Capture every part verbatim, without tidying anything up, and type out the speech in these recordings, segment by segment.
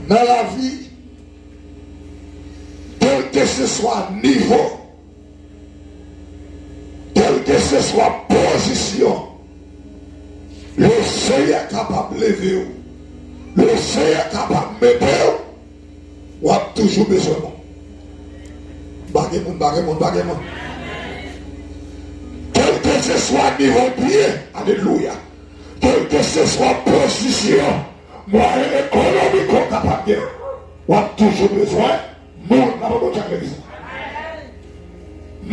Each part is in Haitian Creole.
Nan lavi, kèlkeseswa nivo, kèlkeseswa pozisyon, Lesenyè kapab leve w, Lesenyè kapab mete w, w ap toujou bezwen moun. Pa gen moun, pa gen moun, pa gen moun. Kèlkeseswa nivo w ye, alelouya, kèlkeseswa pozisyon, mwayen ekonomik ou kapab gen, w ap toujou bezwen moun. N ap Bondye ak legliz la.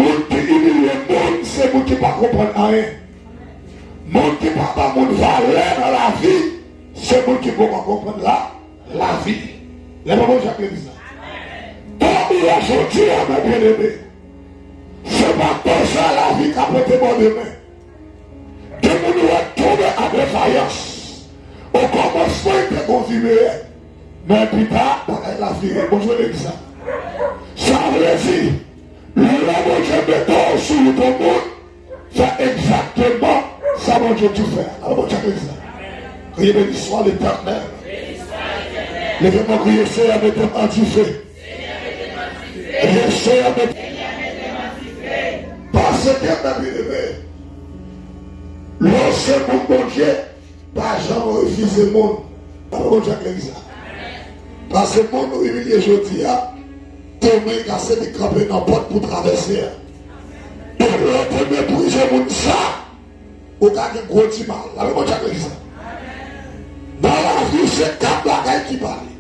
Moun ki imilye moun, se moun ki pa konprann anyen. Moun ki pa ba moun valè nan lavi, se moun ki poko konprann la, lavi. N ap Bondye ak legliz la. Kòm ou wè jodi a, mè byeneme, se pa konsa lavi ka pote bò demen. Gen moun ou wè tonbe an defayans. Okòmansman, li te gon vi meyè, men pita, bagay la vire. Bondye beni sa. Sa vle di, lè Bondye mete w sou wout yon moun, fè egzakteman sa Bondye di w fè a. Ala Bondye ak legliz la. Kriye, Béni soit l'Éternel. Leve men, kriye, Seyè, mete m an dife. Kriye, Seyè, mete Paske, mè byeneme, lè w se moun Bondye, pa janm refize moun. Ala Bondye ak legliz la. Paske moun ou imilye jodi a, demen li ka se li k kanpe nan pòt pou travèse a. E lè w te meprize moun sa, ou ka gen gwo dimal. Ala Bondye ak legliz la. Nan lavi, se kat bagay ki pale.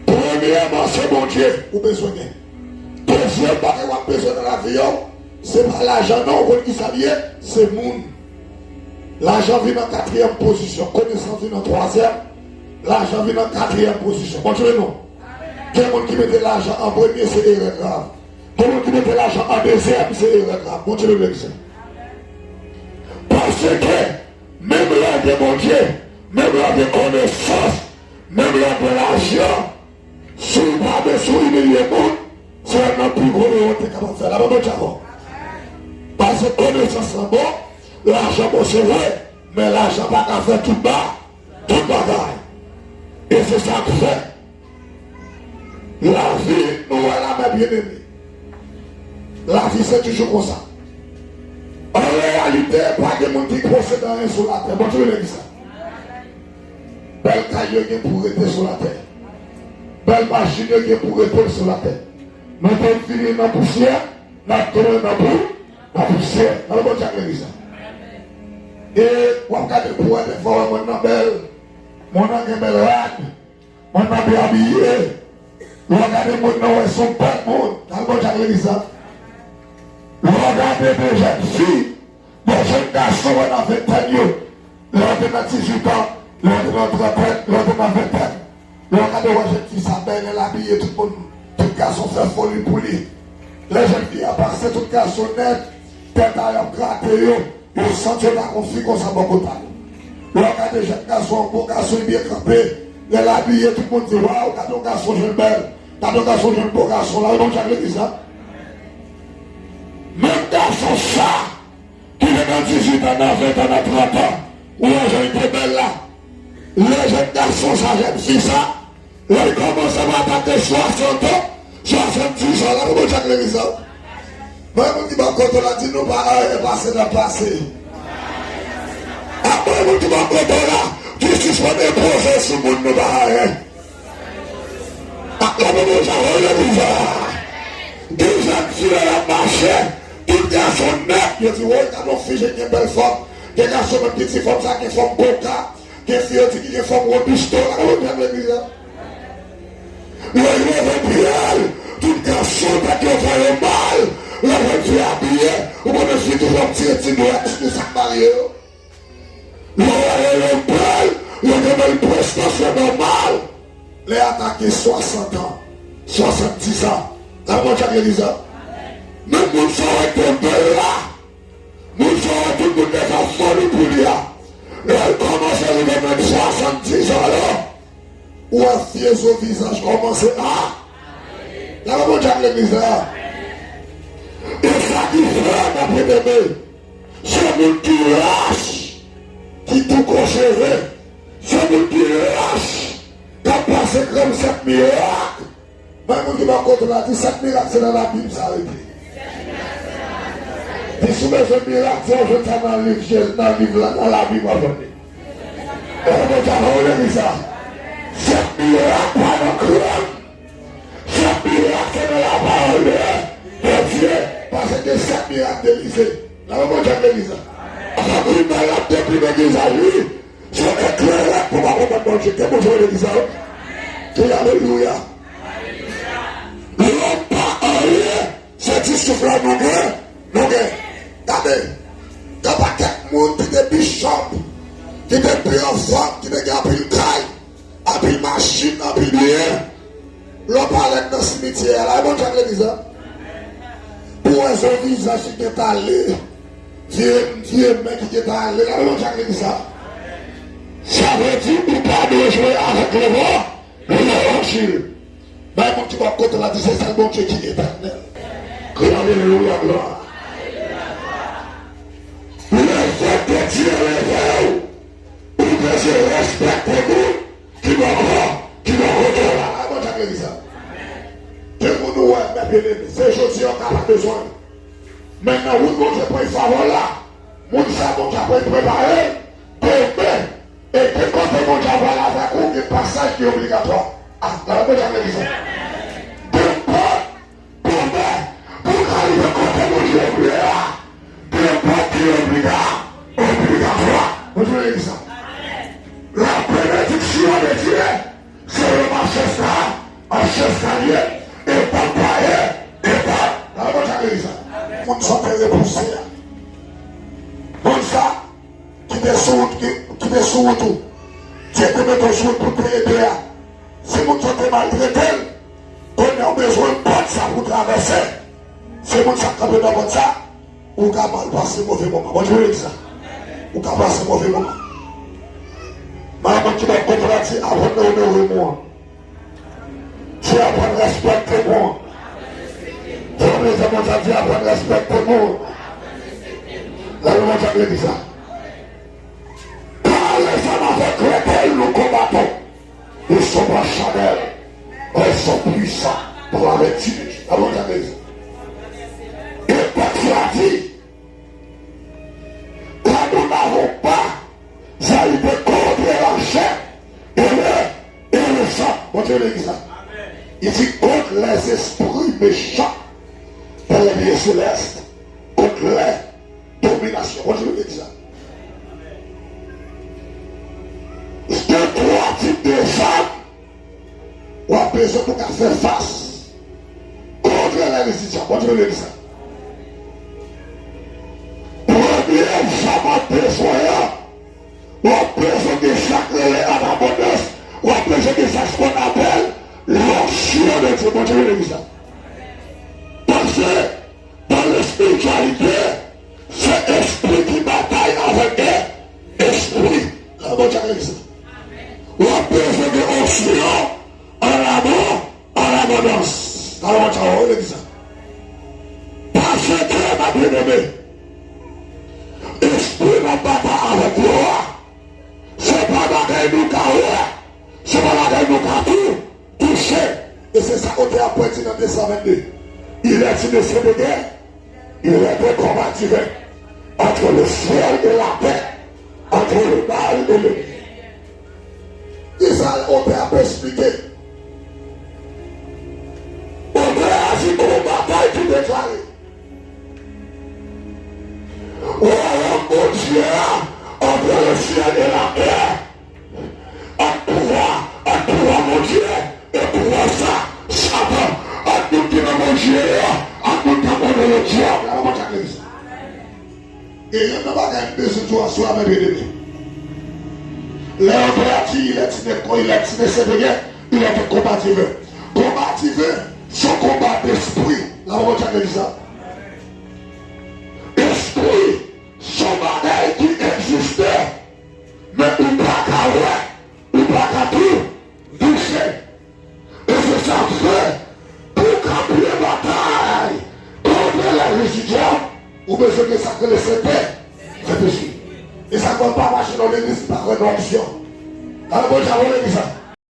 Premyèman, se Bondye ou bezwen gen. Dezyèm bagay w ap bezwen nan lavi a, se pa lajan non, ou konn kisa l ye? Se moun. Lajan vin an katriyèm pozisyon, konesans vin an twazyèm, lajan vin an katriyèm pozisyon. Bondye beni w. Gen moun ki mete lajan an premye, se erè grav. Gen moun ki mete lajan an dezyèm, se erè grav. Bondye beni legliz la. Paske, menm lè gen Bondye, menm lè gen konesans, menm lè gen lajan, si w pa, si w imilye moun, se nan pi gwo erè w te kapab fè. Ala Bondye ak ou. Paske konesans lan bon, lajan bon, se vre, men lajan pa ka fè tout ba, tout bagay. E se sa k fè lavi, nou wè la, mè byeneme. Lavi se toujou konsa. An reyalite, pa gen moun ki posede anyen sou latè. Bondye beni legliz la. Bèl kay yo gen pou rete sou latè. Bèl machin yo gen pou rete sou latè. Nou te vini nan pousyè, n ap tounen nan pou, nan pousyè. Ala Bondye ak legliz la. E w ap gade pou wè, dèfwa w wè mòn nan bèl, mòn nan gen bèl rad, mòn nan byen abiye. Lè w gade moun nan, w wè se yon bèl moun. Ala Bondye ak legliz la. Lè w gade de jèn fi, de jèn gason, wè nan ventèn yo. Lè w te nan dizuit an, lè w te nan trantèn, lè w te nan ventèn. Lè w gade, w wè jèn fi sa bèl, lè l abiye, tout moun, tout gason fè foli pou li. Lè jèn fi a pase, tout gason nèt, tèt a y ap grate yo, yo santi yo ta gon fi konsa bò kote a yo. Lè w gade jèn gason, yon bon gason, li byen kanpe, lè l abiye, tout moun di, waw, gade yon gason jan l bèl, gade yon gason jan l bo gason, la, Bondye ak legliz la. Menm gason sa, ki te nan dizuit an, nan ventèn an, nan trantèn an, ou wè jan li te bèl la. Lè jèn gason sa, jèn fi sa, lè l kòmanse pa ta gen swasant an, swasanndiz an, la, Bondye ak legliz la. Mwen, moun ki bò kote w la, di nou pa anyen pase nan pase. Apre, moun ki bò kote w la, di sispann enpoze sou moun nou pa anyen. A, la Bondye, alelouya. Gen jèn fi la, y ap mache, tout gason nèt, yo di, woy, gade yon fi, jèn gen bèl fòm. Gen gason menm ki di fòm sa gen fòm boka. Gen fi yo di ki gen fòm wobisto, la Bondye ak legliz la. Lè l leve pye l, tout gason tèt yo fè yo mal. Lè jèn fi abiye, ou konnen fi toujou ap tire ti dwèt sou sa k marye yo. Lè w wè yo bèl, yo gen bèl prestans yo nòmal. Lè atake swasant an, swasanndiz an, la Bondye ak legliz la. Menm moun sa w wè te bèl la, moun sa w wè tout moun te fè foli pou li a, lè l kòmanse rive menm swasanndiz an la, ou wè fyezon vizaj kòmanse a. La Bondye ak legliz la. E sa ki fè, mè byeneme, se moun ki lach, ki tou kwocheve, se moun ki lach, k ap pase Se grenn sèt mirak. Men moun ki bò kote w la, di, sèt mirak se nan Labib sa rete. Di, si w bezwen mirak, di w jwenn sa nan liv Jezi, nan liv la, nan Labib w ap jwenn li. E Bondye ap rele li sa. Sèt mirak pa nan kran. Sèt mirak se nan lapawòl de Bondye. Paske gen sèt mirak de Elize. Nan Bondye ap rele li sa. Sa pi mal ap depi legliz la, wi. Se yon eklere pou pa konprann Bondye. Ke Bondye rele ki sa yo? Di alelouya. Lòm pa anyen, se ti souf la nou gen, nou gen. Gade, gen pakèt moun ki te bichòp, ki te pi anfòm, ki te gen anpil kay, anpil machin, anpil byen. Lè w pale nan simityè a la, e Bondye ak legliz la. Pou wè se yon vizaj ki gen tale, vye, vye men ki gen tale la, e Bondye ak legliz la. Sa vle di ou pa dwe jwe avèk levan, levanjil. Bay moun ki bò kote w la, di se sèl Bondye ki etènèl. Kriye alelouya, glwa. Lefèt ke Dye leve w, ou bezwen respekte moun ki bò, ki bò kote w la. Ay, Bondye ak legliz la. Gen moun ou wè, mè byeneme, se jodi a w ka pa bezwen. Men nan wout Bondye pran favè w la, moun sa Bondye ap prepare l demen. E gen kote Bondye ap pral avèk ou, gen pasaj ki obligatwa. A, la Bondye ap legliz la. Gen pòt Demen, pou w ka rive kote Bondye vle a, gen pòt ki obliga, obligatwa. Bondye beni sa. La bénédiction de Dieu, se yon machèsta, machèsta li ye, etap pa etap. La Bondye beni sa. Moun sa te repouse a. Moun sa ki te sou wout, ki, ki te sou wout ou. Dye te mete w sou wout pou te ede a. Si moun sa te maltrete l, kounye a w bezwen pòt sa pou travèse. Si moun sa kanpe nan pòt sa, ou ka mal pase move moman. Bondye beni sa. Ou ka pase move moman. Madanm ki bò kote w la, di, aprann onore moun. Di, aprann respekte moun. Di, mezanmi, sa di, aprann respekte moun. Lè nou manje legliz la. Car les hommes avec lesquels nous combattons ne sont pas charnels, mais ils sont puissants pour la vertu de Dieu. Alon tande sa. E tèks la di, car nous n'avons pas à lutter contre la chair et le, et le sang. Bondye legliz la. Li di, contre les esprits méchants dans les lieux célestes, contre les dominasyon. Bondye beni legliz la. Gen twa tip de zam w ap bezwen pou ka fè fas kont lè legliz di djab. Bondye beni legliz la. Premye zam w ap bezwen an, w ap bezwen gen sa k rele an abondans, w ap bezwen gen sa k rele l'onction de Dieu. Bondye beni legliz la. Paske Dans lespirityalite, se espri ki batay avèk de espri. Lè Bondye ak legliz la. W ap bezwen gen onksyon an abon, an abondans. Lè Bondye ak legliz la. Paske, mè byeneme, espri n ap batay avèk yo a, se pa bagay nou ka wè, se pa bagay nou ka tou touche. E se sa otè a pwenti nan de san vennde. Il est une épée de guerre, il est un combat divin entre le ciel et la terre, entre le mal et le bien. Kisa otè a ap esplike? Otè a di gon batay ki deklare. Wayòm Bondye a entre le ciel et la terre. Ant pouvwa, ant pouvwa Bondye e pouvwa sa, Satan, ant moun ki nan Bondye yo, ant moun k ap adore dyab la, nan Bondye ak legliz la. E youn nan bagay m bezwen di w aswè a, mè byeneme. Lè otè a di, il est une, il est une épée de guerre, il est un combat divin. Konba diven, se yon konba despri, nan Bondye ak legliz la. Espri, se yon bagay ki egziste. Men ou pa ka wè, ou pa ka tou touche. E se sa k fè, pou w ka byen batay kont lè legliz di djab, ou bezwen gen sa k rele Sentespri. E sa k fè w pa mache nan legliz, pa kwè nan onksyon. Alò, Bondye a voye legliz la.